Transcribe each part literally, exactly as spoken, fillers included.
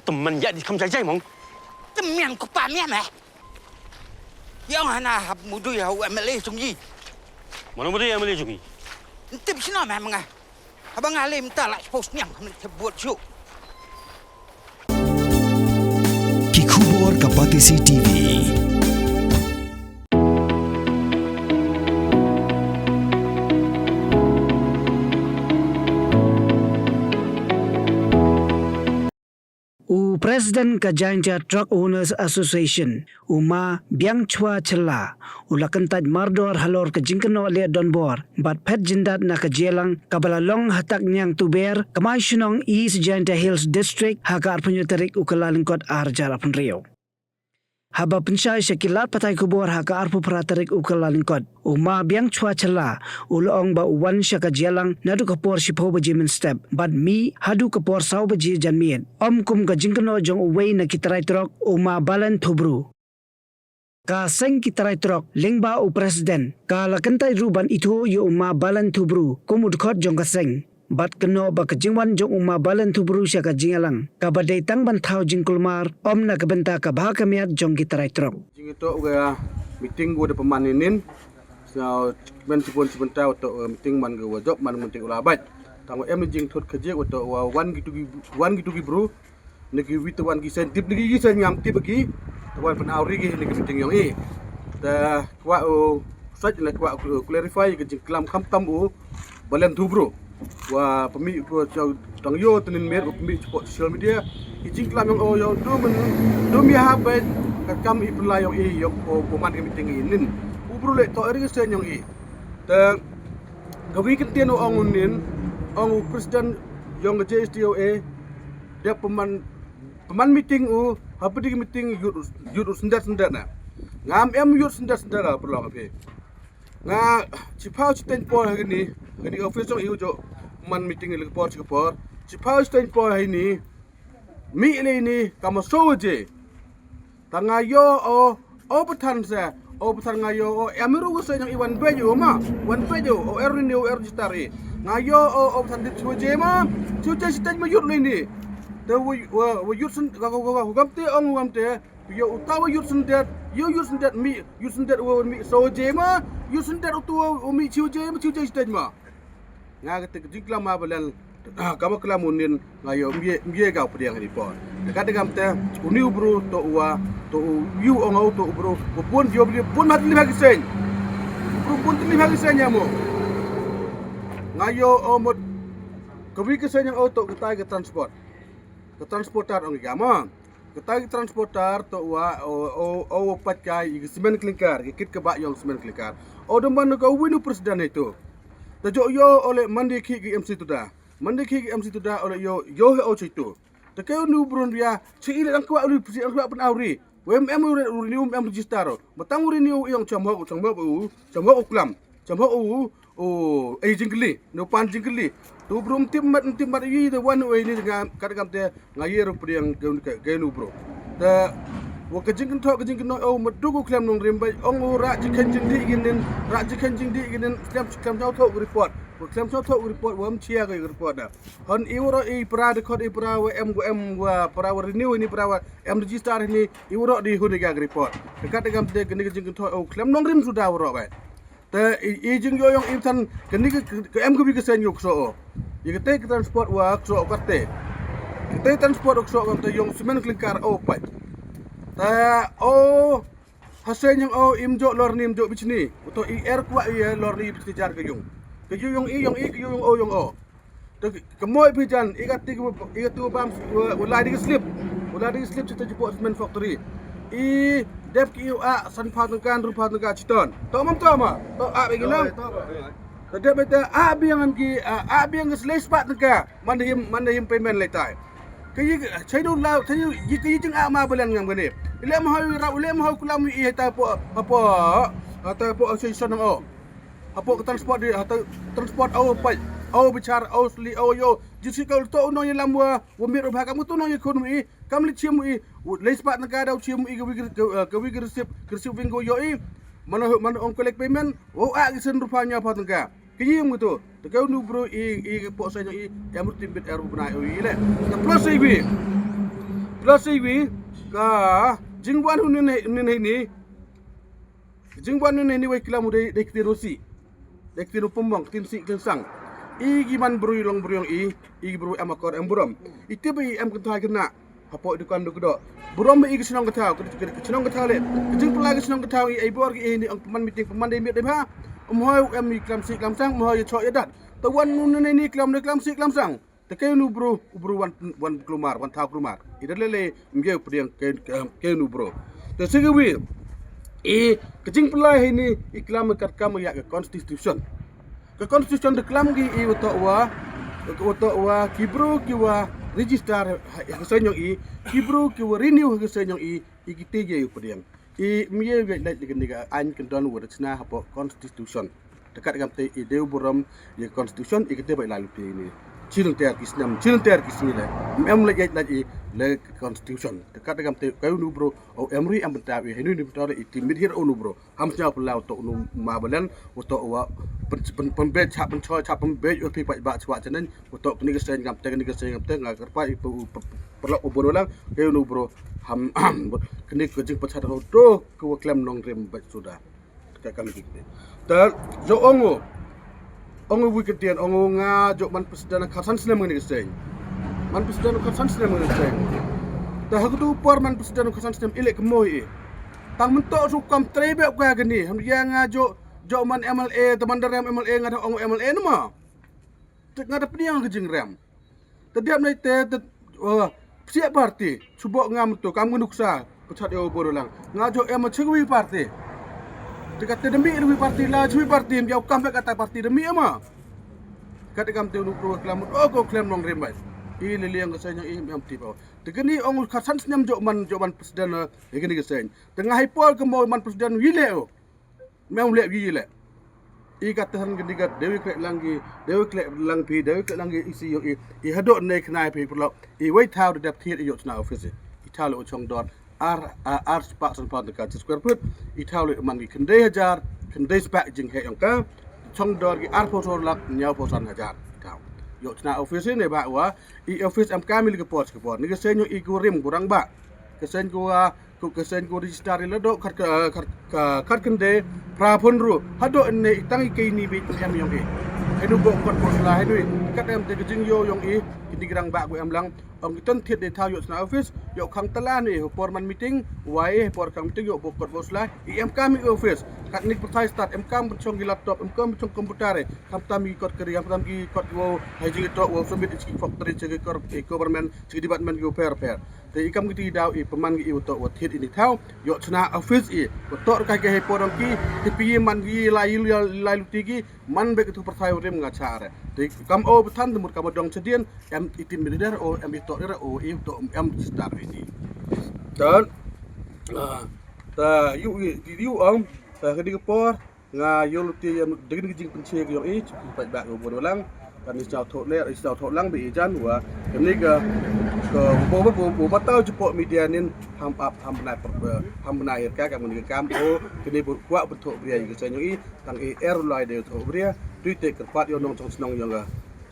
Tymmen ïa di kham jai jai mong. Tymmen ko pa mian eh. Ïa nga na hap mudui ha u M L A jong i. Mano mudui M L A jong i? Ntip sino meh menga. Haba nga lem ta la post niang kami te buat ju. Ki khubor ka Batesi T V. U President ka Jaintia Truck Owners Association, u Ma Biangchwa Chella, u la kyntait mardor halor ka jingkynnoh leh donbor bad phet jyndat na ka jingïalang kaba la long ha Takniang Tuber, Kmai Shnong East Jaintia Hills District, ha ka arphew tarik u Kyllalyngkot arhajar arphew hynriew. Haba pynshai sha ki lad pathai khubor ha ka arphew phra tarik u Kyllalyngkot, u Ma Biangchwa Chella u la ong ba u wan sha ka jingïalang naduh ka por shiphew baje mynstep bad mih haduh ka por saw baje janmiet, ym kum ka jingkynnoh jong uwei na ki trai trok, u Ma Balen Thubru. Ka seng ki trai trok lyngba u President ka la kyntait ruh ban ithuh ïa u Ma Balen Thubru kum u dkhot jong ka seng bad kynnoh ba ka jingwan jong u Ma Balen Thubru sha ka jingïalang kaba dei tang ban thaw jingkulmar, ym na ka bynta ka bha ka miat jong ki trai trok. Jingïatoh ka meeting ka wa da pynman ïa nin. Sngewbha shibun shibun ta wa toh ka meeting man ka wa jop man ka meeting u la bait. Tang wa em jingthut ka jik wa toh wa wan kitu ki, wan kitu ki bru na ki wi te wan ki seng tip na ki seng ngam tip ki. Te wan pynawri ki na ki meeting yong i. Te kwah u sait na kwah u clarify ka jingklam khamtam u Balen Thubru. Wa pynmih u tang ïoh tnin miet wa pynmih chipot social media. I jingklam yong o yong du men du mi ha bait ka kam i pynlai yong i yong o pynman ka meeting i nin. U bru leh toh eri ka seng yong i. Te ka wi kyntien u ong u nin, ong u President yong ka J S T O A, dep pynman, pynman meeting u, ha pdeng meeting yut, yut u syndet syndet na. Ngam em yut syndet syndet la pyrlong phi. Nga chiphaw chiteng por ha kani, kani office yong i u jo man meeting i la ka por chi ka por. Chiphaw chiteng por ha ini, mih le ini, kama so je. Ta nga ïoh o, o pathan se, o pathan nga ïoh o, em ruh ka seng yong i wan bej o ma, wan bej o, o er ni o er register i. Nga ïoh o, o pathan dip chu je ma, chu je sitej ma yut le ni. Te wa, wa, wa yut sen, ka, ka, ka, ka, kam te ong kam te, ïoh uta wa yut sen det, ïoh yut sen det mi, yut sen det wa mi so je ma, yut sen det utu wa mi chu je ma, chu je sitej ma. Nga kata ka jingklam ma Balen, ah, kama klam u nin nga ïoh mye, mye ka u pdiang ni por. Ka da gam te, u ni u bru, to u wa, to u yu ong au, to u bru, u bun ïoh bri, bun mat li bagi seng. U bru bun li bagi seng ya mo. Nga ïoh o mot, ka wi ka seng yang o to ka tai ka transport. Ka transporter ong ya mo. Kata ki transporter to wa o, o, o, o pat kai i ki cement clinker, ki kit ka ba yong cement clinker. O da man ka winu president itu. Ta jo yo ole mandi ki ki M C tuda. Mandi ki ki M C tuda ole yo, yo he o chitu. Ta ke unu brun bia, chi ile ang kwa ulu psi ang kwa pun auri. Wem em uri ni um em register. Matang uri ni u yong cham ho, cham ho u, cham ho u klam. Cham ho u, u, ei jingkli, no pan jingkli. Tu bru mtip mat, mtip mat i de wan u ei ni nga, kat kam te, nga ye ru priang ge, ge, ge nu bru. Te, wa ka jingkynthok, ka jingkynthok, o, mat du ku klem nong rim bai, ong u ra jingkhen jingdi ginin, ra jingkhen jingdi ginin, klem, klem chau thok report. Wa klem chau thok report, wa mchia ge report da. Hon i waro i pra de khot i pra wa em, wa em, wa pra wa renew ni pra wa em register ni, i waro di hun ga report. Kat kam te, kini ka jingkynthok, o, klem nong rim suda waro bai. Te i, i jingïoh yong i than kani ka, ka, ka em ka wi ka seng yong kso. Ïa kata ka transport wa kso kate. Kata transport wa kso kate yong cement clinker o pai. Te o ha seng yong o im jo lor ni im jo bichni. Uto i er kwa i lor ni bichni jar ka yong. Ka yong i yong i ka yong o yong o. Te ka moi phi jan, i ka ti, i ka tu bam, u lai di slip. U lai di slip chita jipo cement factory. I dep ki u a san pha tengka, ru pha tengka chiton. To mam to ma, to a begi nam. Te dep te a biang am ki, a, a biang ki slip spat tengka. Man him, man him payment lai tai. Ka yi, chai du la, chai du, yi ka yi jing a ma belen ngam gani. Ile ma hoi rap, ile ma hoi kulam i ta po, po, ta po association o. Hapoh ka transport di, hapoh transport au pai, au bichar, au sli, au yo. Jisi ka to nong i lam wa, wa mir ba kam to nong i khun i, kam li chim i, lei spat na ka dau chim i ka wi ka, ka wi ka receipt, ka receipt wing go yo i. Mana, mana ong collect payment, wa a ki sen rupa nya pa tengka. Ka yi mu to, te ka nu bro i, i po sa i, ya murti bit er bna i le. Na plus i wi. Plus iwi ka jingwan u nine nine ni. Jingwan u nine ni wei klam u dei dei kti rosi. Dei kti ru pemong kti si kti sang. I gi man bru i long bru yong i. I gi bru em akor em burom. I tip i em kentha kena. Hapoh dukan du kedo. Burom i ki chnong kethaw, ki chnong kethaw le. Ki jingpyllait ki chnong kethaw i ai bor ki i ni ong pynman meeting pynman dei miet dei bha. Em hoi em i klam si klam sang, em hoi i chok i dat. Te wan nu ne ni klam ne klam si klam sang. Te kei nu bru, u bru wan wan klumar, wan thaw klumar. I da le le mgeu pdiang kei kei nu bru. Te si wi. I ki jingpyllait hi ni i klam kat kam ya ka constitution. Ka constitution da klam ki i wato wa wato wa ki bru ki wa register ha ka seiñ yong i ki bru ki wa renew ha ka seiñ yong i i ki te ye u pdiang i mye ye lait ni ka an kan don wa rachna hapo constitution. Takat gam te i deu burom ye constitution i kete bai lalu te ni. Chilun ter ki snem chilun ter ki snem le em lait ye lait i le constitution. Takat gam te kei nu bru o em ri em bentaw i henu ni bentaw i ti mit hir o nu bru. Ham sñiaw pynlaw to nu ma balen u to wa pynbej cha pynchoi cha pynbej u pi pa ba chwa chanen u to kni ka seiñ ngam te kni ka seiñ ngam te nga kyrpa i pyrlok u bun lang ke nu bro ham kni ka jing pachat ro to ku wa klem nongrim bej suda. Ka kam ki te ta jo ongo. Ong u wi ka dien ong u nga jok man president khatsan snem ngani ka seng. Man president khatsan snem ngani ka seng. Ta ha kutu por man president khatsan snem ilek kemoi i. Tang mentok su kam trei bek ka gani. Ham ya nga jok jok man M L A ta man darem M L A nga dah ong M L A nama. Tek nga dah peniang ka jingrem. Te diap nai te te psiak parti subok ngam tu kam nuksa pechat yo bor lang nga jo em chegwi parti. Te kat te demi rwi parti la chegwi parti em jau kam kata parti demi ama. Kat kam te nu pro klam o ko klem long rem bai. I le liang ka seng i em ti pau. Te kini ong ka san snem jo man jo man president i kini ka seng. Te nga hai por ke mo man president wi le o. Mem lek gi lek. I ka tehan gedi gat dewi klek lang gi dewi klek lang pi dewi klek lang gi isi yo i i hadok ne khnai pi pulok i wei thaw de dep thiet i yok chna office i thaw le chong dor ar ar spah san pound ka square foot i thaw le man gi khyndai hajar khyndai spah jing he yong ka chong dor gi ar phew sor lak nyaw phew san hajar thaw yok chna office ne ba wa i office am kamil ke por ke por ni ke senyo i ku rim ku rang ba ke sen ku wa Ku ka seng ku register i la do kat ka kat ka kat kende pra pun ru hado ne i tang i kei ni bi em yong i. Henu bo kot bo sla henu i kat em te ka jing yo yong i. Kini grang ba ku em lang ong i tan thiet de thaw yo sna office yo khang tala ni por man meeting wai por khang meeting yo bo kot bo sla i em kam i office kat ni pyrthai start em kam chong ki laptop em kam chong computer e kham tam i kot kari kham tam i kot wo hai jing to wo submit i chi factory chi ki kor i government chi ki department yo per per. Te i kam kiti daw i pynman ki i wato wa thiet i ni thaw yo chna office i wato ka ke he porong ki te pi man ki lai lai luti ki man be ki tu pyrthai rim nga cha re te kam o bthan te mut kam dong chadien em i tin mi der o em i to der o i to em star i ni. Dan ta yu yu ong ta ke di por Nga ïoh lute ïa dei kane ka jingpynshai ka ïong i, pynpait bak ïa u Bun Walang. Kan i sñiaw thoh leh, i sñiaw thoh lang ba i jan wa kane ka, ka, ba, ba, ba, ba, ba taw jingpynshai media nin, ham ap, ham bnai, ham bnai ïa ka, ka kane ka kam, o, kane ba kwah pynthoh bria ïa ka seng ïong i, tang i er u lai de thoh bria, tu i te kyrpad ïa u nongchong shnong ïong ka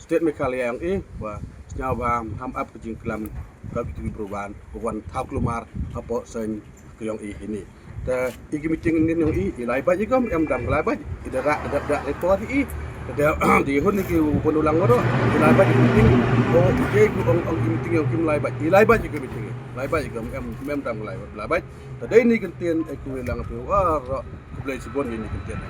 State Meghalaya ïong i, wa sñiaw ba ham ap ka jingklam ka ki tu bru ban, wan thaw klumar hapoh seng ka ïong i hini. Te i ki meeting ngin ïong i, i lai bait i kom, em dam lai bait, i da rak, da, da report i, da, da hun i ki bun ulang ngoro, i lai bait i meeting, o, i ki ong, ong i meeting ïong kim lai bait, i lai bait i ki meeting, lai bait i kom, em, em dam lai, lai bait. Te dei ni kyntien, e ku lang tu, wa, ro, ku blei sibon ni kyntien.